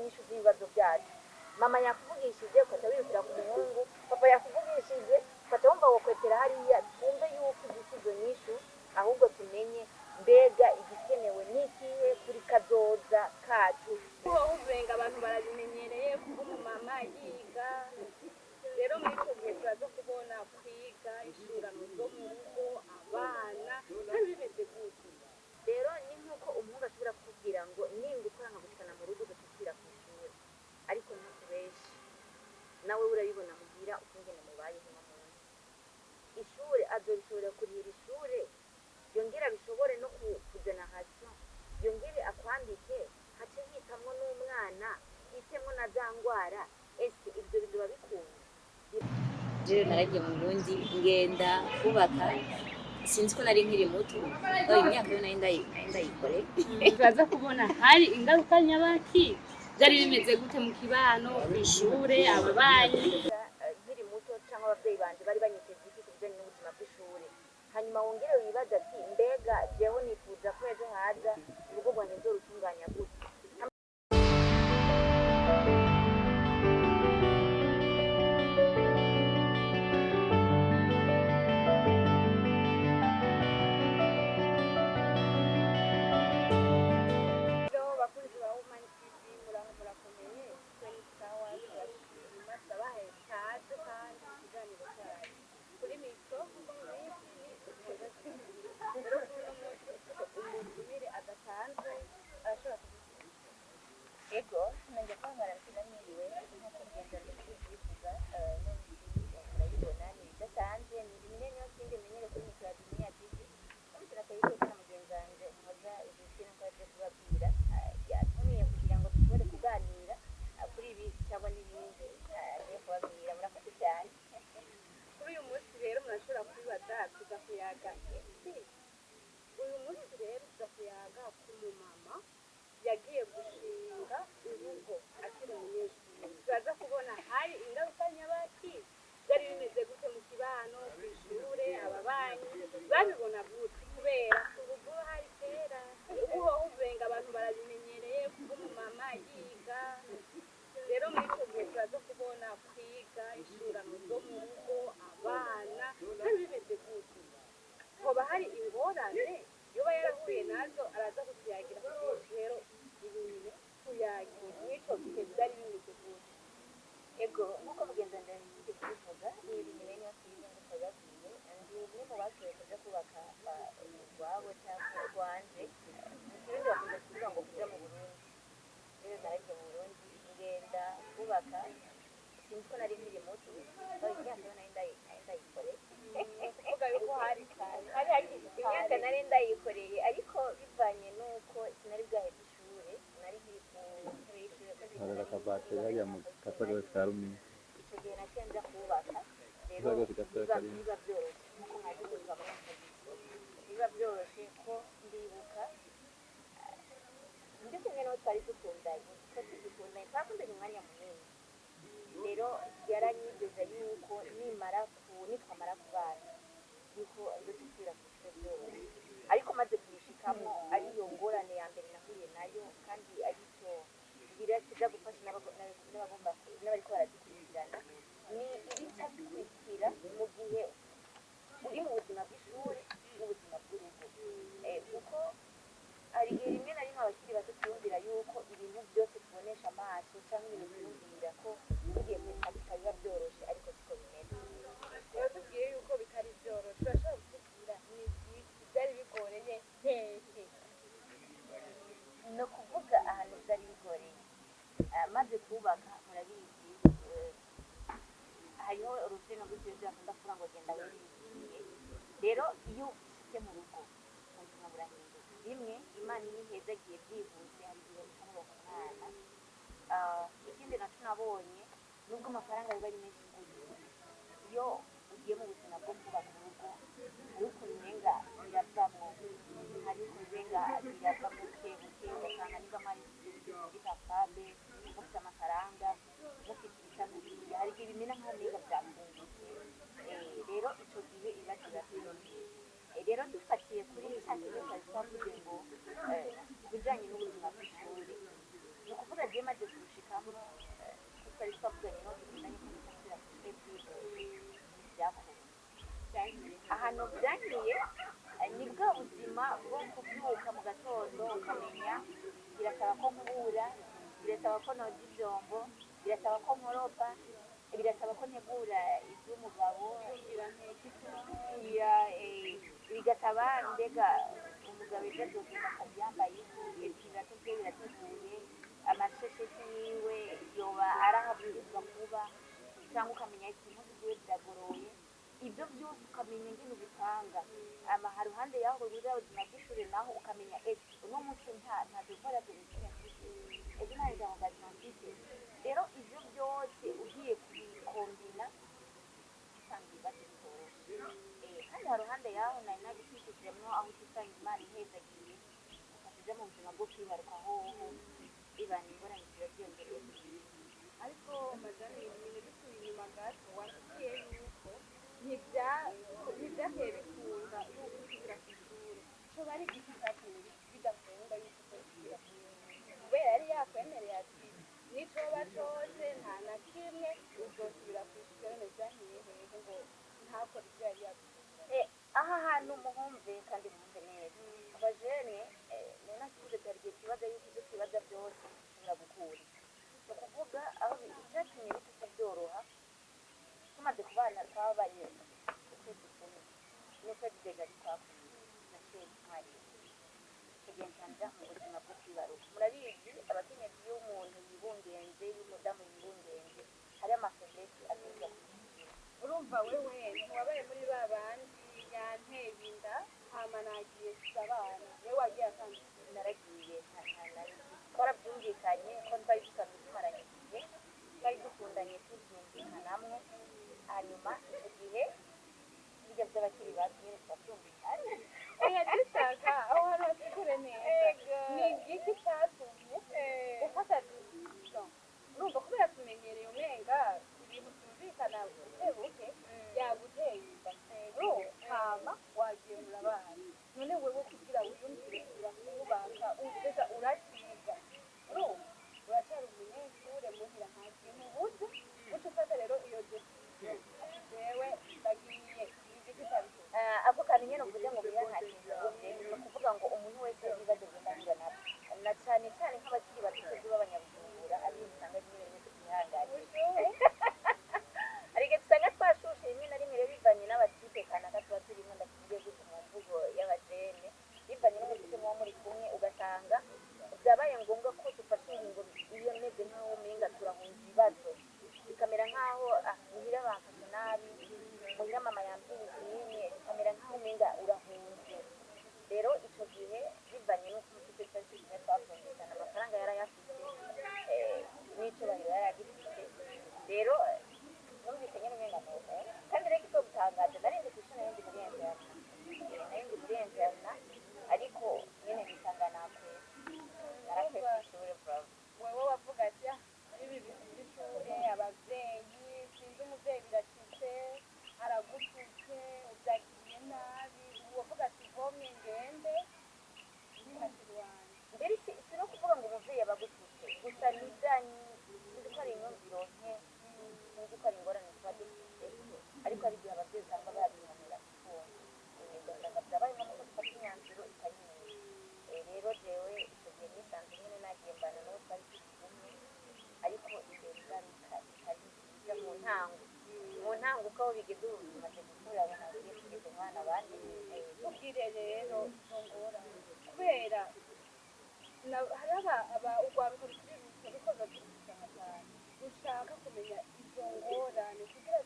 inyishu z'ibibazo byacu. Mama yakuvugishije, ukaca wirukira ku muhungu. Papa yakuvugishije, ukaca wumva wokwepera hariya. Twumve yuko izi izo nyishu, ahubwo tumenye mbega igikenewe ni ikihe kuri kazoza kacu. Wowe uvenga abantu barabimenyereye kuba umumama yiga. Rero muri icyo gihe turaza kubona kwiga, inshingano zo mu rugo, abana, byari bimeze gute? Rero ni nk'uko umuhungu ashobora kukubwira ngo nimba ukora nkagushikana mu rugo, ugasubira ku ishuri, ariko ntukubenshi nawe urabibona muhira ukungene mubayeho uno munsi. Ishure azobishobora kurihira ishure, yongere abishobore no kuzana ration, yongere akwambike, hace hitamwo n'umwana, hitemwo na za ngwara. Ese ibyo bizoba bikunda? Jewe naragiye mu Burundi, ngenda kubaka. Sinzi ko nari nkiri muto, oh, imyaka yo nari ndayikore. Turaza kubona hari ingaruka nyabaki, byari bimeze gute mu kibano, ku ishure, ababanyi? Nkiri muto cyangwa ababyeyi banje bari banyiteze iki ku bijyanye n'ubuzima bw'ishuri? Hanyuma wongere wibaze ati: mbega jewe nifuza ko ejo haza urugo rwanjye nzorutunganya gute? Rero bakunzi ba Woman TV, muraho, murakomeye? Twe ni sawa, turashima, turabahaye ikaze kandi mu kiganiro cyacu. Kuri mikoro nk'uko mubizi ni rero kuri uno munsi dufite umutumire adasanzwe, arashobora kudusubiza. Ego, nanjye kwambara nsiga mwiriwe. Nk'uko mugenzi wanjye kubivuga, murabibona, ni ibidasanzwe, ni ibimenye sindi menyere kuri mikoro ya Dunia TV. Umunsi nateye iteka na mugenzi wanjye Muhoza Justine, ko yaje kubabwira. Yatumiye kugira ngo dushobore kuganira kuri ibi cyangwa n'ibindi agiye kubabwira. Murakoze cyane. Kuri uyu munsi rero murashobora kubibaza, tuza kuyaga iki uyu munsi? Rero tuza kuyaga ku mumama yagiye gushinga urugo akiri umunyeshuri. Turaza kubona hari ingaruka nyabaki, byari bimeze gute mu kibano, ku ishure, ababanyi babibona gute? Kubera urugo hari kera, ubu hoho uvenga abantu barabimenyereye kuba umumama yiga. Rero muri icyo gihe turaza kubona kwiga, inshingano zo mu rugo, abana, byari bimeze gute? Hoba hari ingorane yoba yarahuye nazo? Araza kutuyagira ku byinshi. Rero ibintu tuyagira muri icyo gihe byari bimeze gute? Ego, nk'uko mugenzi wanjye yagiye kubivuga, ni ibintu bene yose nk'uko yababwiye. Ndi umwe mu bashoboye kuja kubaka iwabo cyangwa urwanje. Mu Kirundi bakunze kuvuga ngo kuja mu Burundi. Rero naragiye mu Burundi, ngenda kubaka. Sinzi ko nari nkiri muto, oh, imyaka yo nari ndayikore. Kuvuga yuko hari kare, hari hakiri Imyaka kare. nari ndayikoreye, ariko bivanye n'uko sinari bwaheze ishure, nari nkiri ku ntebe y'ishure ko Harara akabateri hariya mu gatoya ka rumwe. Icyo gihe naciye nja kubaka rero. Gatoya gatoya biba karimo. Biba byoroshye nk'uko mwaje kubivuga muri opposition, biba byoroshye ko ndibuka ndi kumwe n'uwo twari dukundanye, twari tugikundanye, twakundanye umwanya munini. Rero yaranyigeza yuko nimara ku nitwamara kubana yuko nzosubira ku ishuri byoroshye, ariko maze kubishikamo ariyo ngorane ya mbere nahuye nayo, kandi aricyo ngira kiza gufasha n'abagomba n'abariko baradukurikirana, ni ibica bikurikira mu gihe uri mu buzima bw'ishuri n'ubuzima bw'urugo. Kuko hari igihe rimwe na rimwe abakiri bato twiyumvira yuko ibintu byose tubonesha amaso cyangwa ibintu twiyumvira ko tugiye kubifatika biba byoroshe, ariko siko bimeze. Uratubwiye yuko bitari byoroshe. Urashobora kutubwira ni iki byari bigoreye hehe? Ni ukuvuga ahantu byari bigoreye. Maze kubaka, murabizi, hariho urutsinga rw'ikirezi bakunda kuvuga ngo genda wiringiye. Rero iyo ushitse mu rugo, ubuzima burahinduka. Rimwe Imana iyo ihezagiye byihuse, hari igihe muca muronka umwana. Ikindi naco nabonye, nubwo amafaranga biba ari menshi gutyo, iyo ugiye mu buzima bwo kubaka urugo, hari ukuntu umenga biravamwo, hari ukuntu umenga biravamwo buke buke, ugasanga niba mwari muri kafabe mufite amafaranga, mufite ibicanga, hari igihe bimera nk'aho umenga byapfungutse. Rero ico gihe ibibazo biba byiyongera. Rero dufatiye kuri cya kintu twari twavuze ngo ku bijanye n'ubuzima bw'ishuri, ni ukuvuga jewe Je maze kurushikamo, ko twari twavuganye no dukundanye ko dutasubira ku ishure byihuse, ntibyakunze. Ahantu byankiye, ni bwa buzima bwo kubyuka mu gatondo ukamenya birasaba ko nkubura, birasaba ko noza ivyombo, birasaba ko nkoropa, birasaba ko ntegura ivy'umugabo, bigasaba mbega umugabo ejo azogenda akazi yambaye iki? Ese ibirato vyiwe birateguye? Amashesheti yiwe yoba arahabwirizwa kuba? Cyangwa ukamenya ati impuzu ziwe ziragoroye. Ibyo byose ukamenya ingene ubipanga. Ama haruhande yaho buriya buzima bw'ishuri naho, ukamenya ese uno munsi nta devoir ya domicile mfise, ejo nta interrogation mfise. Rero ivyo byose ugiye kubikombina, usanga ibibazo bitoroshe. Kandi haruhande yaho nari nabicishijemwo aho usanga Imana ihezagiye, ukaja mu buzima bwo kwibaruka, hoho bibana ingorane ziba ziyongereye. Ariko madame nyine, dusubiye inyuma gato, watubwiye yuko ntibyateye bikunda yuko usubira ku ishuri. Co bari igiki cyatumye bidakunda yuko usubira ku ishuri? Kubera yari yakwemereye ati nicoba cose nta na kimwe uzosubira ku ishuri. None vyahiye hehe ngo ntakore ibyo yari yaguze? Aha hantu muhumve kandi muhumve neza, abajene, nari cyari igihe twibaza yuko ibyo twibaza byose bishobora gukura. Ni ukuvuga aho icyatumye bitaca byoroha, tumaze kubana, twabaye ukwezi kumwe n'ukwezi déjà ntitwakuye. Naciye ntwariye icyo gihe, nca mu buzima bwo kwibaruka. Murabizi abakenyezi, iyo umuntu yibungenze, iyo umudamu yibungenze, hariho ama faiblesses ategerezwa kugira. Urumva wewe ntiwabaye muri ba bandi yanteye inda hama nagiye abana. Wewe wagiye asanzwe? Naragiye twarabyumvikanye ko twari dusanzwe tumaranye igihe, twari dukundanye, tubyumvikanamwo. Hanyuma icyo gihe bijya by'abakiri bato nyine turabyumvikana. Oya, dushaka aho hantu hasigure neza. Ni igiki cyatumye ufata décision? Urumva kubera tumenyereye umenga ibintu byumvikana buke buke, yaguteye inda, urumva, hama wagiye murabana. None wewe kugira wiyumvire kugira kubaka déjà uraciga, urumva uracyari umunyeshure, muhira nta kintu ubuze, uca ufata rero iyo décision ati jewe ndagiye. Ni igiki cyabiteye? Ako kantu nyene uvuze ngo muhira nta kintu ubuze, ni ukuvuga ngo umuntu wese ibibazo agenda ahura nabyo, na cane cane nk'abakiri bato twebwe b'abanyabujumbura, ari usanga rimwe na rimwe tutihanganiye. Hari igihe usanga twashushe rimwe na rimwe. Rero bivanye n'aba type kanaka tuba turimo, ndakivuge gutyo mu mvugo y'abajene, bivanye n'umu type muba muri kumwe, ugasanga byabaye ngombwa ko dufashe ingingo iyo imeze nk'aho umenga turahunga ibibazo, bikamera nk'aho muhira bamfashe nabi, muhira mama yambwiye ikinye, bikamera nk'aho umenga urahunze. Rero ico gihe bivanye n'uko umu type twari turi kumwe twakumvikana, amafaranga yarayafise, n'icubahiro yari agifise. Rero numvise nyene umenga nuko. Kandi rero ikizogutangaza, nari ndi kw'ishure, nari ndi muri internat, nari ndi muri internat, ariko nyene nisanga nakwese, narakwese ishure bravo. Wewe wavuga ati ah, ibi bintu by'ishure, abavyeyi, sinzi, umuvyeyi birashitse aragututse, ubyakiriye nabi, wavuga ati vomye ngende ndihashira iwanje. Mbere si no kuvuga ngo umuvyeyi aba agututse gusa, ni bya sinzi ko ari inyumviro nke, sinzi ko ari ingorane tuba dufise, ariko hari igihe abavyeyi usanga babihanira kufunga, ugasanga byabaye ngombwa ko dufata imyanzuro itari myiza. Rero jewe ico gihe nisanze nyene nagiye mbana n'uwo twari turi kumwe, ariko imbere ingaruka itari nziza mu ntango. Mu ntango uko aho bigeze ubu tumaze gukura, nagiye tugeze mu bana bane. Tubwire rero izo ngorane, kubera hari aba urwaruka rukiri ruto ruko ruradukurikirana cyane, rushaka kumenya izo ngorane kugira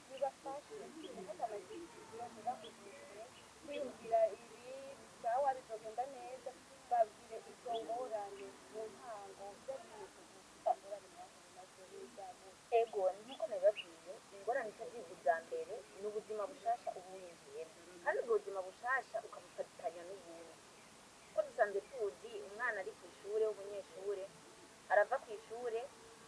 zibafashe gufata ama décisions, ntibahugukire kwiyumvira ibi sawa bizogenda neza. Babwire izo ngorane mu ntango byari bimeze gute, ingorane mwahuye nazo n'izabo. Ego, nk'uko nabibabwiye, ingorane itaziza ubwa mbere ni ubuzima bushasha uba winjiyemo, kandi ubwo buzima bushasha ukabufatanya n'ubundi kuko dusanzwe tuzi umwana ari ku ishure w'umunyeshure arava ku ishure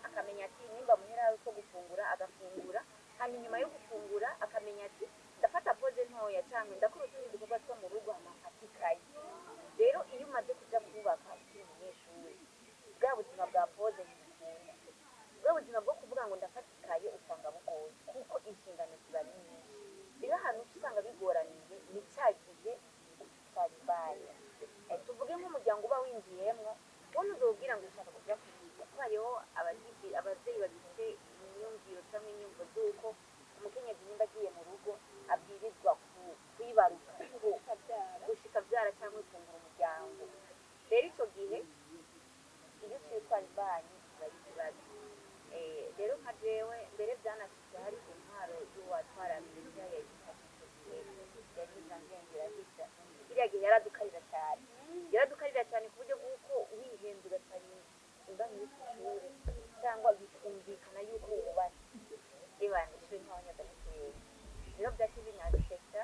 akamenya ati nimba muhera hari utwo gufungura agafungura, hanyuma inyuma yo gufungura akamenya ati ndafata pause ntoya cyangwa ndakora utundi dukorwa two mu rugo, hama mfate ikayi. Rero iyo umaze kuja kubaka ukiri umunyeshure, bwa buzima bwa pause. kuvuga ngo ndafatikaye usanga bugoye, kuko inshingano ziba ari nyinshi. Rero ahantu uca usanga bigoraniye ni cya gihe utwara imbanyi. Tuvuge nk'umuryango uba winjiyemwo, wowe uzobwira ngo ushaka kuja kwiga, kuko hariho abavyeyi bagifite imyumviro cyangwa inyumvo z'uko umukenyezi nimba agiye mu rugo abwirizwa kwibaruka, gushika avyara cyangwa kungura umuryango. Rero ico gihe iyo uciye utwara imbanyi biba ari ikibazo. Rero nka jewe mbere byanashitse hari ku ntwaro y'uwatwara ministère ya éducation, ico gihe yari Janvier Ndirahisha. Kiriya gihe yaradukarira cyane, yaradukarira cyane ku buryo bw'uko wihenze ugatwara imbanyi uri kw'ishure cyangwa bikumvikana yuko wubatse, ebana ishuri ntawanyaga n'ikirere. Rero byaciye binafekta,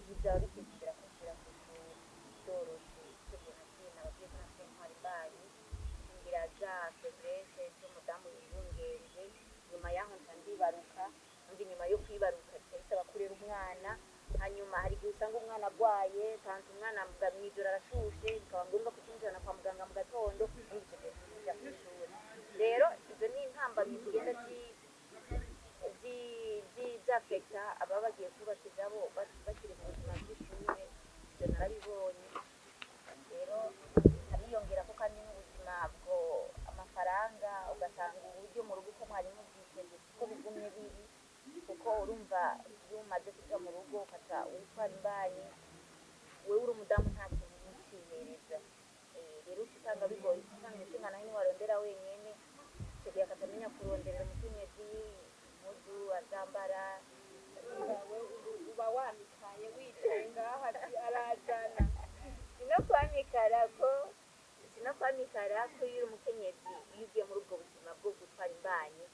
ntibyaba bikikira kunsubira ku ishuri byoroshe. Icyo gihe naciye nababwiye ko naciye ntwara imbanyi, ngira za faiblesse z'umudamu yibungenze. Nyuma yaho nca ndibaruka. Umva, inyuma yo kwibaruka bica bisaba kurera umwana. Hanyuma hari igihe usanga umwana agwaye, tantu umwana mw'ijoro arashushe, bikaba ngombwa kukinjirana kwa muganga mu gatondo. Umva, icyo gihe ntujya kw'ishuri. Rero izo ni intambamyi zigenda zafekta ababa bagiye kubaka izabo bakiri mu buzima bw'ishure. Ibyo narabibonye. Rero hariyongera ko kandi n'ubuzima bwo amafaranga, ugasanga uburyo mu rugo uko mwari mubyiteze siko bigumye biri, kuko urumva iyo umaze kuja mu rugo ukaca utwara imbanyi, wewe uri umudamu nta kintu ucihereza. Rero uca usanga bigoye, uca usanga umushinga nawe niwarondera wenyene. Ico gihe akaca amenya kuronderera umukenyezi impuzu azambara. Wawe uba wamikaye wicaye ngaho ati arazana. Sino kwamikara ko iyo uri umukenyezi, iyo ugiye muri ubwo buzima bwo gutwara imbanyi,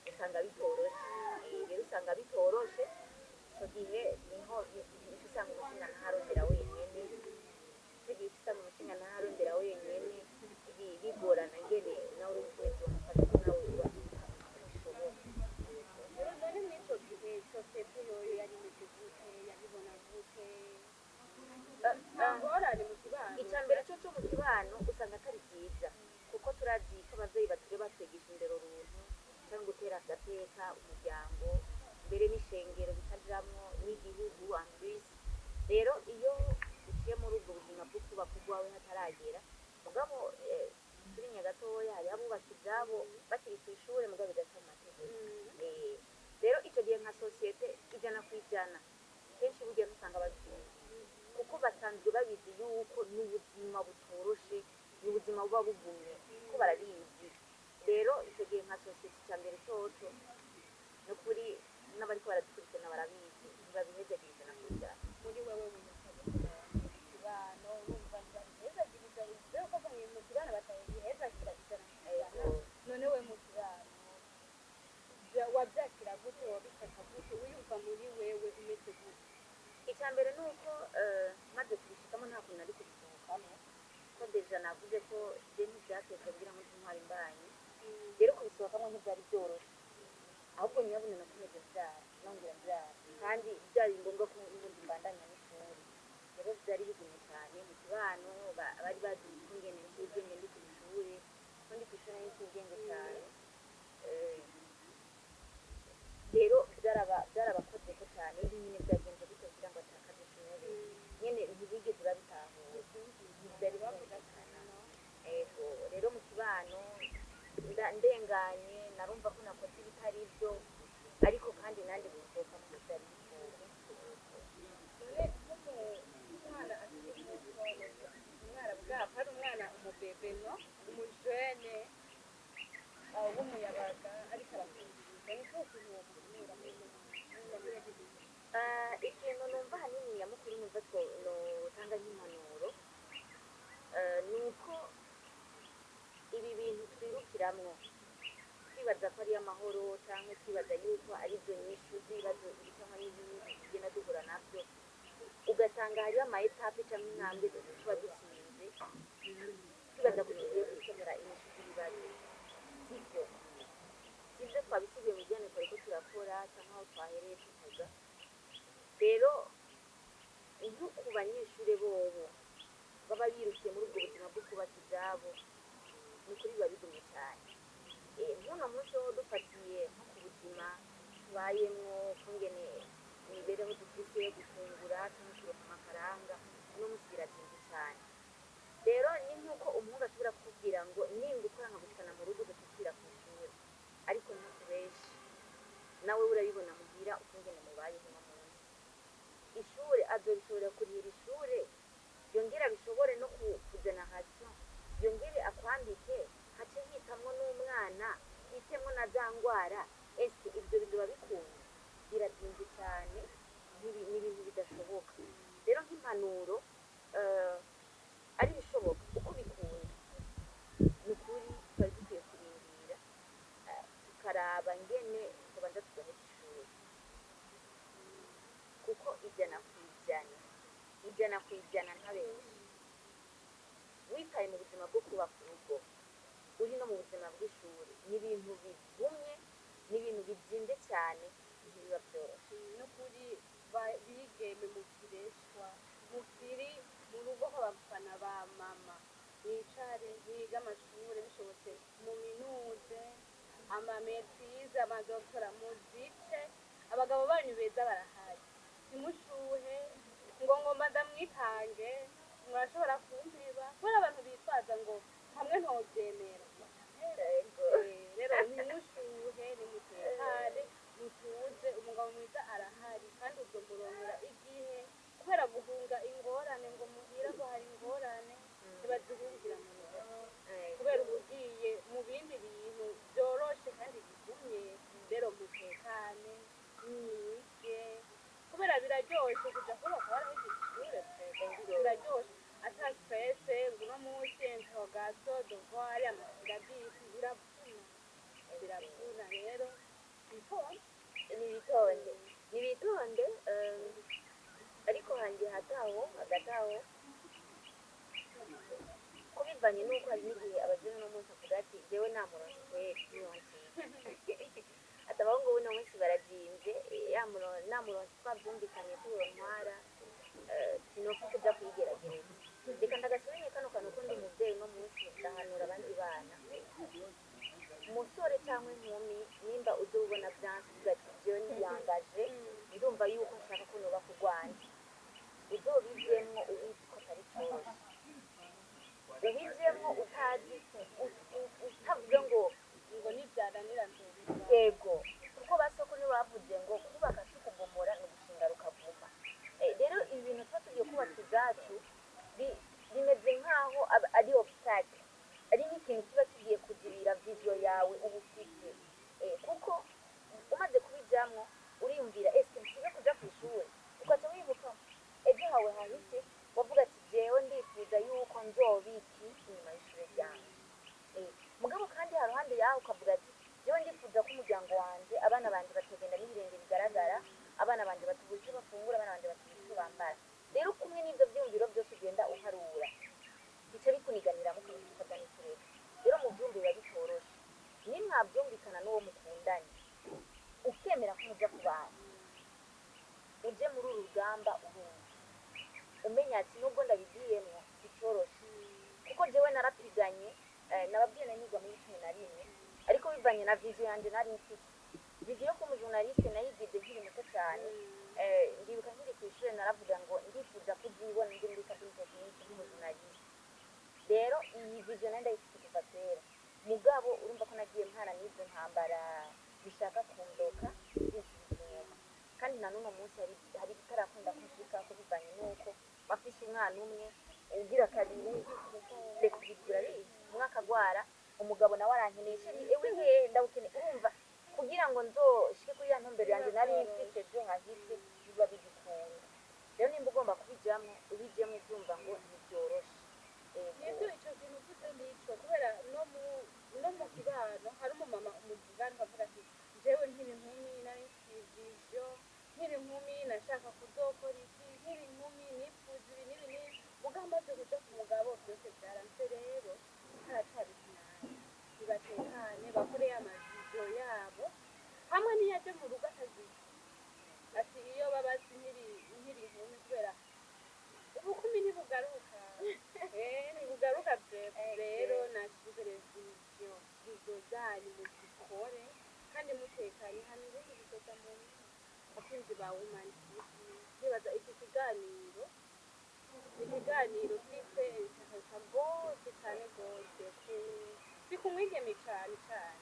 usanga bitoroshe. Rero usanga bitoroshe. Ico gihe niho uca usanga umushinga ntaharondera wenyene. Ico gihe uca usanga umushinga ntaharondera wenyene, bigorana ngene nawe uri umukenyezi wamufasha, ko nawe uba ubishoboye. Rero none muri ico gihe société yoyo yari imeze gute? Yabibona gute? Nta ngorane mu kibano? Icya mbere cyo mu kibano usanga atari byiza, kuko turazi ko ababyeyi bature batwigisha indero runtu cyangwa gutera agateka umuryango, mbere n'ishengero bikajamwo n'igihugu ambisi. Rero iyo uciye muri ubwo buzima bwo kubaka urwawe hataragera, mugabo turinya gatoya, hariho abubaka ibyabo bakiri ku ishure, mugabo bigaca mu mategeko. Rero icyo gihe nka société 100% kenshi burya ntusanga babishyigikiye, kuko basanzwe babizi yuko n'ubuzima butoroshe, ni ubuzima buba bugumye, ko barabizi. Rero icyo gihe nka société, icya mbere coco ni ukuri n'abariko baradukurikirana barabizi, ntibabihezagira 100%. Muri wewe wiyumva gute mu kibano? Urumva ntibabihezagiriza, bivuze ko mu kibano batabihezagira 100%. None we mu kibano wabyakira gute? Wabifata gute? Wiyumva muri wewe umeze gute? Icya mbere ni uko maze kubishikamo nta kuntu nari kubisohokamo, ko déjà navuze ko je ntibyatezwe kugira ngo ntware imbanyi. Rero kubisohokamo ntibyari byoroshye, ahubwo nyabuna nakomeje mbyara, nongera mbyara, kandi byari ngombwa ko n'ubundi mbandanya n'ishuri. Rero byari bigumye cyane mu kibano. Bari bazi ukungene nzi ubwenge ndi ku ishuri, ko ndi ku ishuri nari nzi ubwenge cyane. Rero byarabakozeko cyane nyine, byagenze gute kugira ngo atakaze ishuri? Nyine ntibigeze babitahura, ntibyari byumvikana. Ego, rero mu kibano ndenganye narumva ko nakoze ibitari byo, ariko kandi nanjye gusohoka mu byari bigoye. None nk'umwana akiri muto, umwana bwabo hari umwana umubebe no umujene w'umuyabaga ariko arakumviriza, ni cyo kintu womuhanura muri ino minsi? Ikintu numva ahanini nyamukuru numva notanga nk'impanuro, ni uko ibi bintu twirukiramwo twibaza ko ari amahoro, cyangwa twibaza yuko ari byo nyishu z'ibibazo ibi cyangwa n'ibindi tugenda duhura nabyo, ugasanga hariho ama étapes cyangwa intambwe tuba dusinze twibaza ko tugiye gukemura inyishu z'ibibazo. Sibyo, sibyo. Twabisigaye mu bijyanye twariko turakora cyangwa aho twahereye tuvuga. Rero nko ku banyeshuri bobo baba birukiye muri ubwo buzima bwo kubaka ibyabo, ni ukuri biba bigumye cyane. Nk'uno munsi wo dufatiye Akubwira ngo nimba ukora nkagushikana mu rugo, ugasubira ku ishuri. Ariko ntakubenshi, nawe urabibona muhira ukungene mubayeho uno munsi. Ishure azobishobora kurihira ishure, yongere abishobore no kuzana ration, yongere akwambike, hace hitamwo n'umwana, hitemwo na za ngwara. Ese ibyo bintu biba bikunda? Birazimvye cyane, ni ibintu bidashoboka. Rero nk'impanuro, ari bishoboka uko bikunda, ni ukuri twari dukwiye kurindira, tukaraba ngene tubanza tugaheza ishuri, kuko 100%, 100%, ntabenshi witaye mu buzima bwo kubaka urugo uri no mu buzima bw'ishuri, ni ibintu bigumye, ni ibintu bizimvye cyane, ntibiba byoroshe. N'ukuri bigeme mukireshwa, mukiri mu rugo kw'abafana ba mama, mwicare mwige amashure, bishobotse muminuze ama maîtrise, ama doctorat, muzice. Abagabo banyu beza barahari, ntimushuhe ngo ngomba ndamwitange, murashobora kumpeba, kubera abantu bitwaza ngo hamwe ntovyemera. Rero ntimushuhe, nimutekane, mutuze. Umugabo mwiza arahari kandi uzomurongora igihe, kubera guhunga ingorane ngo muhira ngo hari ingorane, ntibazihungira mu rugo, kubera uba ugiye mu bindi bintu byoroshe kandi bigumye. Rero mutekane, mwige, kubera biraryoshe kuja kubaka warahejeje ishure pe, biraryoshe ata stress ngo uno munsi interrogation, devoir, ama syllabus, biravuna, biravuna. Rero bitonde. Nibitonde, nibitonde. Ariko hanjye hataho hagati aho, ko bivanye n'uko hari n'igihe abajene uno munsi avuga ati: "Jewe namuronse kweri niyoncika." Ati: "Abahungu buno munsi barazimvye, namuronse twavyumvikanye ko yontwara, sinopfa kuja kuyigeragereza." Reka ndagasubiye kano kantu ko ndi umuvyeyi uno munsi, ndahanura abandi bana, umusore cyangwa inkumi, nimba uzi ubona byanse, uvuga ati: "Jewe niyangaje, ndumva yuko nshaka ko nubaka urwanje," uzobijemwo ubizi ko atari coroshe, ubijemwo utazi, utavuga ngo ngo nivyananira nzobikora. Yego, kuko basoko nibo bavuze ngo kubaka si ukubomora, ni ugushinga rukavuma. Rero ibi bintu tuba tugiye kubaka ibyacu bimeze nk'aho ari obstacle, ari nk'ikintu kiba kigiye kuzibira vision yawe uba ufite. Kuko umaze kubijamwo uriyumvira: "Eske nsibe kuja ku ishuri?" Ukaca wibuka ejo hawe hahise, wavuga ati: "Jewe ndifuza yuko nzobiki inyuma y'ishure ryanje." Mugabo kandi haruhande yaho ukavuga ati: "Jewe ndifuza ko umuryango wanje, abana banje batagenda n'ibirenge bigaragara, abana banje batubura icyo bafungura, abana banje batubura icyo bambara." Rero kumwe n'ivyo vyiyumviro byose ugenda uharura, bica bikuniganiramo, ukabifata n'itureka. Rero mu vyumva biba bitoroshe. Nimwavyumvikana n'uwo mukundanye, ukemera ko muja kubana, uje muri uru rugamba urumva umenya ati: "Nubwo ndabigiyemwo sicoroshe." Kuko jewe narapiganye, nababwiye, nari niga muri 11, ariko bivanye na vision yanje nari mfise, vision yo kuba umu journaliste nayigize nkiri muto cyane. Ndibuka nkiri ku ishure naravuga ngo ndifuza kuzibona ndi muri cabine technique nk'umu journaliste. Rero iyi vision nari ndayifise kuva kera, mugabo urumva ko nagiye mpana n'izo ntambara zishaka kundoka zinsubiza inyuma. Kandi na n'uno munsi hari bitarakunda kunshika ko, bivanye n'uko bafise umwana umwe, ugira kabiri, reka urabizi, umwaka agwara, umugabo nawe arankeneye: "Chéri, ewe hehe? Ndawukeneye." Urumva, kugira ngo nzoshike kuri ya ntumbero yanjye nari mfise ejo hahise, biba bigikunda. Rero nimba ugomba kubijamwo, ubijemwo ubyumva ngo ntibyoroshe. Ego. Nibyo, icyo kintu uvuze nico, kubera no mu kibano hari umumama umuvugana ukavuga ati: "Jewe nkiri inkumi nari mfise vision, nkiri inkumi nashaka kuzokora iki, nkiri inkumi nifuza ibi n'ibi n'ibi, mugabo maze kuja ku mugabo byose byaranse." Rero haracari kumwanya, nibatekane, bakore ama vision yabo hamwe n'iyo aje mu rugo atazizi ati iyo babazi nkiri inkumi, kubera ubukumi ntibugaruka, ntibugaruka. Rero nashizere vision zanyu muzikore kandi mutekanye, hama ibindi bizoza mu nyuma. Bakunzi ba Woman TV, ndibaza iki kiganiro ni ikiganiro kiri très Biramfasha rwose cyane rwose, si ku mwigeme cyane cyane,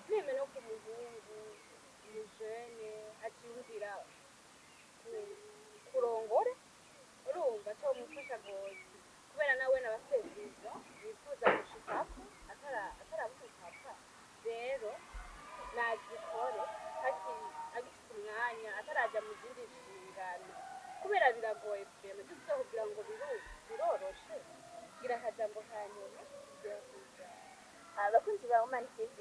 même no ku muhungu, umujene akiyumvira kurongora, urumva cyomufasha rwose, kubera nawe nabafite vision yifuza gushikako ataraba umupapa. Rero nazikore hakiri, agifite umwanya, ataraja mu zindi nshingano, kubera biragoye vraiment. Tuvuze kugira ngo biroroshe. Gira akajambo ka nyuma kugira kuja. Abakunzi ba Woman TV,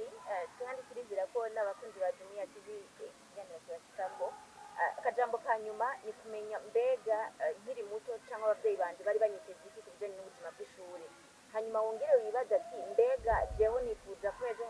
kandi turizera ko n'abakunzi ba Jumuiya TV, ikiganiro kibashikako. Akajambo ka nyuma ni kumenya mbega nkiri muto cyangwa ababyeyi banje bari banyiteze iki ku bijyanye n'ubuzima bw'ishuri. Hanyuma wongere wibaze ati: mbega jeho nifuza ko ejo